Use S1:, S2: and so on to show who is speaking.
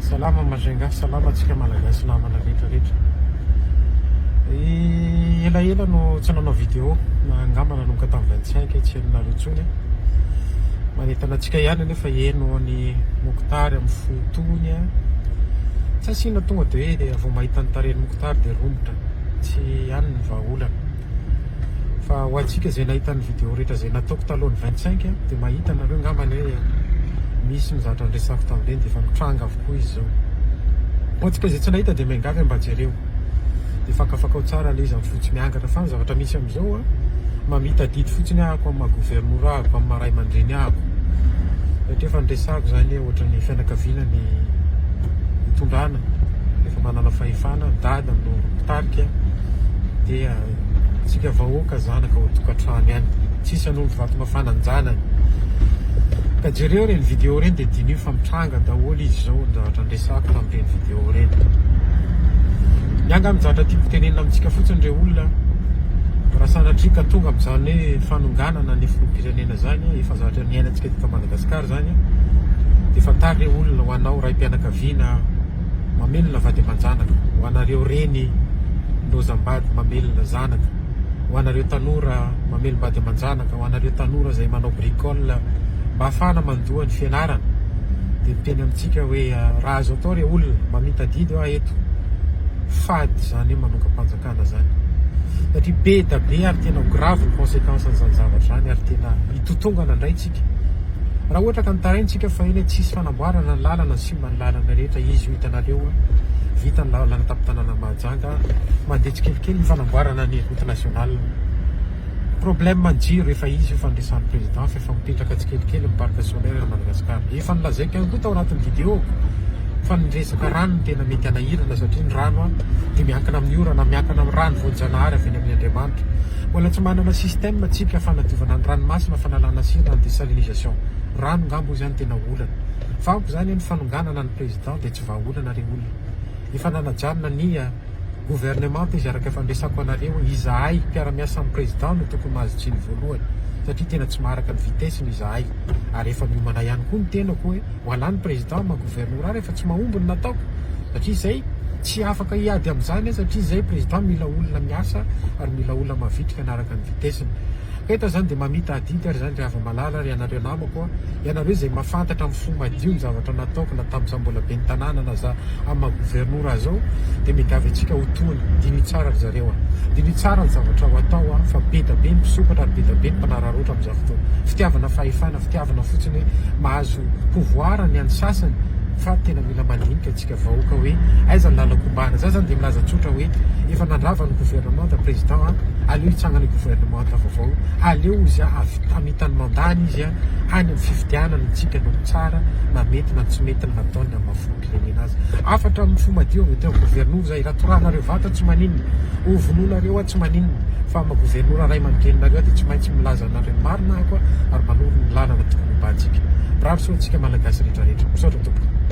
S1: Salama Majunga, salama antsika Malagasy namana rehetra rehetra. Elaela no tsy nanao vidéo, angamba nanomboka tamin'ny 25 tsy henonareo intsony. Manentana antsika ihany anefa heno an'i Mokhtar amin'ny fo tony. Tsy asiana tonga dia hoe vao mahita ny tarehin'i Mokhtar dia romotra. Tsy any ny vahaolana. Fa ho antsika izay nahita ny vidéo rehetra izay nataoko talohan'ny 25 dia mahita nareo angambany hoe misy ny zavatra niresahako tamin'ireny dia efa mitranga avokoa izy izao. Ho antsika izay tsy nahita dia miangavy mba jereo. Dia fakafakao tsara ilay izy amin'ny fo tsy miangatra fa ny zavatra misy amin'izao mamita adidy fotsiny ahako amin'ny maha governora ahako, amin'ny maha ray aman-dreny ahako. Satria efa niresahako izany hoe ohatran'ny fianakaviana ny hitondrana rehefa manana fahefana, dada no mpitarika dia tsika vahoaka zanaka ao an-tokantrano ihany. Tsisy hanondro vato mafana an-janany. Ka jereo ireny vidéo ireny dia diniho fa mitranga daholo izy izao ny zavatra niresahako tamin'ireny vidéo ireny. Ny ahy angamba ny zavatra tiako tenenina amintsika fotsiny re olona, raha sanatria ka tonga amin'izany hoe fanonganana ny filoham-pirenena izany, efa zavatra niainantsika teto Madagasikara izany, dia fantaro re olona, ho anao raim-pianakaviana mamelona vady aman-janaka, ho anareo reny lozam-bady mamelona zanaka, ho anareo tanora mamelom-bady aman-janaka, ho anareo tanora izay manao bricole mba hahafahana mandoa ny fianarana, dia miteny amintsika hoe raha azo atao re olona, maminta-didy aho eto, fady izany hoe manongam-panjakana izany, satria be da be ary tena ho grave ny consequence an'izany zavatra izany ary tena hitotongana indray tsika. Raha ohatra ka mitaraina tsika fa eny tsisy fanamboarana ny lalana, simba ny lalana rehetra, izy io hitanareo vita ny lalana tampon-tanàna Mahajanga, mandeha tsikelikely ny fanamboarana ny route nationale. Problème ny jiro efa izy io fandresan'ny président fa efa mipetraka tsikelikely ny parc solaire à Madagascar. Efa nolazaiko ihany koa tao anatin'ny vidéo fa ny resaka rano no tena mety hanahirana satria ny rano dia miankina amin'ny orana, miankina amin'ny rano voajanahary avy any amin'ny Andriamanitra. Mbola tsy manana système tsika fanadiovana ny ranomasina, fanalana sira, ny désalinisation rano ngamba hoy zany tena olana. Fa amiko zany ny fanonganana ny président dia tsy vahaolana re olona. Efa nanajanona ny gouvernemanta izy araka efa niresako anareo izahay mpiara-miasa amin'ny président no tokony mahazo tsiny voalohany satria tena tsy maharaka ny vitesse-ny izahay ary efa miomana ihany koa ny tenako hoe ho alany président maha gouvernora rehefa tsy mahomby ny nataoko satria izay tsy afaka hiady amin'izany aho satria izay président mila olona miasa ary mila olona mavitrika hanaraka ny vitesse-ny. Ka eto zany dia mamita adidy ary zany ry hava-malala ry ianareo namako a, ianareo izay mahafantatra amin'ny fo madio ny zavatra nataoko na tamin'ny za mbola ben'ny tanàna na za amin'ny maha governora ahy zao dia miangavy antsika ho tony, diniho tsara ry zareo a, diniho tsara ny zavatra ho atao a, fa be da be ny mpisokatra ary be da be ny mpanararaotra amin'izao fotoana, fitiavana fahefana, fitiavana fotsiny hoe mahazo pouvoir ny an'ny sasany fa tena mila mandinika antsika vahoaka hoe aiza ny lalan-kombana, za zany dia milaza tsotra hoe efa nandrava ny gouvernemanta président a, aleo hitsangana gouvernemanta vaovao, aleo izy hamita ny mandat-ny izy any amin'ny fifidianana antsika no mitsara na mety na tsy mety ny nataony amin'ny maha filoham-pirenena azy. Hafatra amin'ny fo madio avy aty amin'ny governora zay, raha torahanareo vato tsy maninona, ho vonoinareo aho tsy maninona, fa amin'ny maha governora ray aman-dreninareo aho dia tsy maintsy milaza anareo ny marina aho ary manoro ny lalana tokony hombantsika. Mirary soa antsika Malagasy rehetra rehetra. Misaotra tompoko.